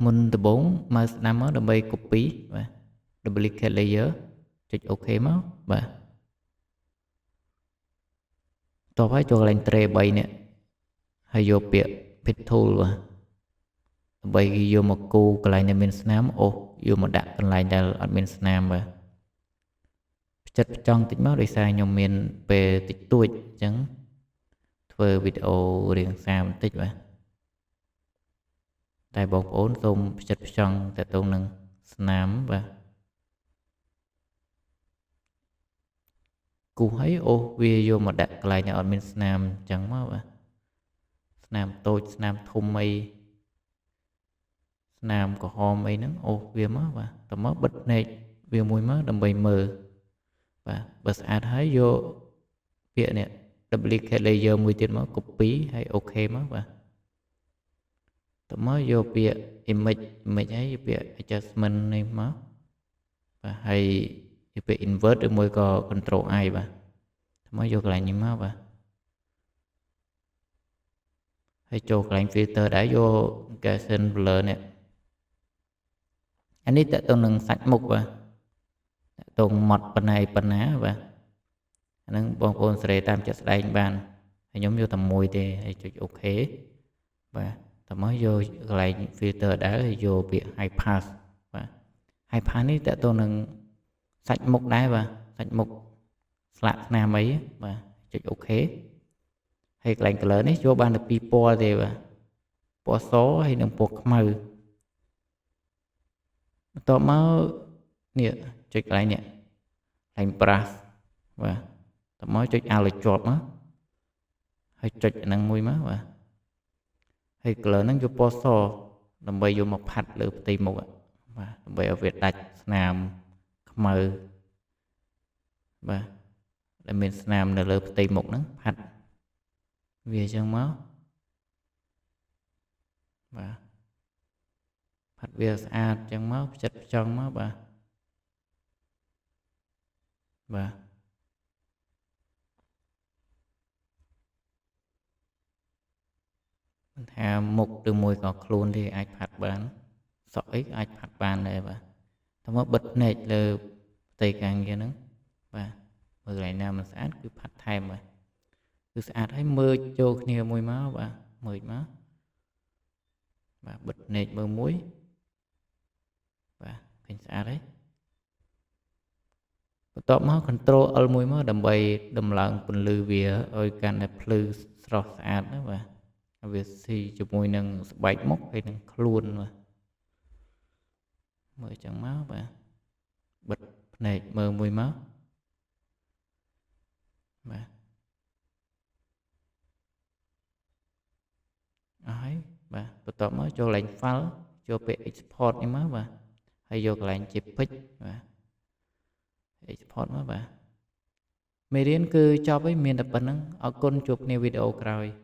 មុនដំបូង mouse ស្ដាំមកដើម្បី copy បាទ duplicate layer ចុច OK មកបាទតោះហើយចូលកន្លែង tray 3នេះហើយយកពាក្យ pen tool បាទដើម្បីយកមកគូកន្លែងដែលមានស្នាមអូសយកមកដាក់កន្លែងដែលអត់មានស្នាមបាទផ្ចិតផ្ចង់តិចមកដោយសារខ្ញុំមានពេលតិចតួចអញ្ចឹងធ្វើវីដេអូរៀងសាបន្តិចបាទតែបងប្អូនសូមផ្ចិតផ្ចង់តទៅនឹងស្នាមបាទគូសហើយអូសវាយកមកដាក់កន្លែងដែលអត់មានស្នាមអញ្ចឹងមកបាទស្នាមតូចស្នាមធំអីស្នាមក្រហមអីហ្នឹងអូសវាមកបាទតមកបិទភ្នែកវាមួយមកដើម្បីមើលបាទបើស្អាតហើយយកពាក្យនេះ duplicate layer មួយទៀតមក copy ហើយ OK មកបាទតមកយកពាក្យ image image ហើយយកពាក្យ adjustment នេះមកបាទហើយយកពាក្យ invert ឬមួយក៏ control I បាទតមកយកកន្លែងនេះមកបាទហើយចូលកន្លែង filter ដែរយក Gaussian blur នេះអានេះតើទៅនឹងសាច់មុខបាទតើតងម៉ត់ប៉ុណ្ណាប៉ុណ្ណាបាទអាហ្នឹងបងប្អូនសេរីតាមជាក់ស្ដែងបានហើយខ្ញុំយកតែមួយទេហើយចុច OK បាទតមកយកកន្លែង filter ដែរហើយយកពាក្យ high pass បាទ high pass នេះតើទៅនឹងសាច់មុខដែរបាទសាច់មុខស្លាកស្នាមអីបាទចុច OK ហើយកន្លែង color នេះយកបានតែពីរពណ៌ទេបាទពណ៌សហើយនិងពណ៌ខ្មៅបន្ទាប់មកនេះចុចកន្លែងនេះកន្លែង brush បាទតមកចុច alt ឲ្យជាប់មកហើយចុចអាហ្នឹងមួយមកបាទហើយ color ហ្នឹងយកពណ៌សដើម្បីយកមកផាត់លើផ្ទៃមុខបាទដើម្បីឲ្យវាដាច់ស្នាមខ្មៅបាទដែលមានស្នាមនៅលើផ្ទៃមុខហ្នឹងផាត់វាអញ្ចឹងមកបាទផាត់វាស្អាតអញ្ចឹងមកផ្ចិតផ្ចង់មកបាទបាទមិនថាមុខឬមួយក៏ខ្លួនទេអាចផាត់បានសក់អីអាចផាត់បានដែរបាទតែមកបិទភ្នែកលើផ្ទៃការងារហ្នឹងបាទមើលកន្លែងណាមិនស្អាតគឺផាត់ថែមបាទគឺស្អាតហើយមើលចូលគ្នាមួយមកបាទមើលមកបាទបិទភ្នែកមើលមួយបាទឃើញស្អាតហើយបន្ទាប់មក control L មួយមកដើម្បីដំឡើងពន្លឺវាឲ្យកាន់តែភ្លឺស្រស់ស្អាតណាបាទវាស៊ីជាមួយនឹងស្បែកមុខហើយនឹងខ្លួនបាទមើលចឹងមកបាទបិទភ្នែកមើលមួយមកបាទអស់ហើយបាទបន្ទាប់មកចូលកន្លែង file ចូលពាក្យ export នេះមកបាទហើយយកកន្លែង JPEG បាទ export មកបាទមេរៀនគឺចប់ហើយមានតែប៉ុណ្្នឹងអរគុណជួបគ្នាវីដេអូក្រោយ។